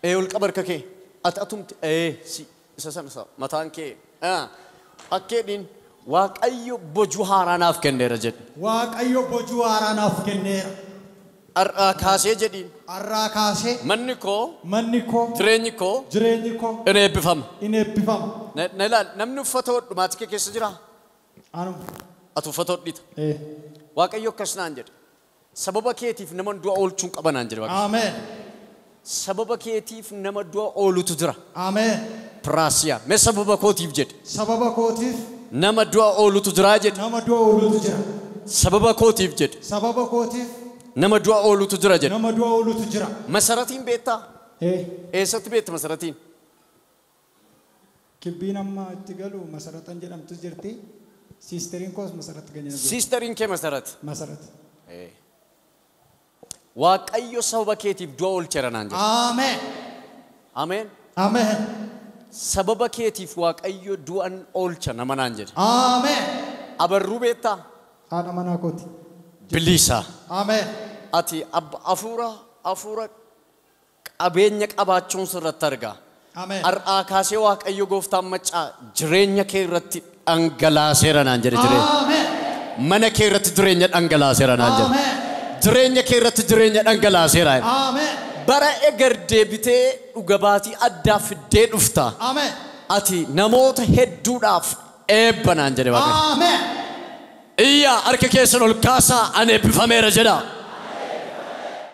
Ol qaba harka kee. Ati atumti si isa sana isa mataan kee. Akkeedhiin Waaqayyo bojuu haaraa naaf kenneera jedhe. Waaqayyo bojuu haaraa naaf kenneera. Har'aa kaasee jedhiin. Har'aa kaasee. Manni koo. Manni koo. Jireenyi koo. Jireenyi koo. In eebbifama. In eebbifama. Na ilaali, namni uffata hodhu maatii kee keessa jiraa? Anuma. Ati uffata hodhita. Waaqayyo akkas naan jedhe. Sababa keetiif nama du'a oolchuun qaba naan jedhe Waaqayyo. Ameen. Sababa keetiif nama du'a oolutu jira. Ameen. Piraasiyaa. Mee sababa kootiif jedhe. Sababa kootiif. Nama du'a oolutu jira jedhe. Nama du'a oolutu jira. Sababa kootiif jedhe. Sababa kootiif. Nama du'a oolutu jira jedhe. Nama du'a oolutu jira. Masaratiin beektaa? Eessatti beekta masaratiin? Kibbiin amma itti galu Masaratan jedhamtu jirti. Siisteriin koos Masarat kan jedhamtu. Siisteriin kee Masarat? Masarat. Waaqayyo sababa keetiif du'a oolcheera naan jedhe. Ameen. Ameen. Ameen. Sababa keetiif Waaqayyo du'an oolcha nama naan jedhe. Ameen. Abarruu beektaa? Haadha manaa kooti. Bilisa. Ameen. Ati afuura qabeenya qabaachuun sirratti argaa. Ameen. Har'aa kaasee Waaqayyo gooftaan maccaa jireenya kee irratti dhangalaaseera naan jedhe jireenya. Ameen. Mana kee irratti jireenya dhangalaaseera naan jedhe. Ameen. Jireenya kee irratti jireenya dhangalaaseera. Ameen. Bara eger deebitee dhuga baatii addaa fiddee dhufta. Ameen. Ati namoota hedduudhaaf eebba naan jedhe Waaqayyo. Ameen. Iyyaa harka keessan ol kaasaa ani eebbifameera jedha.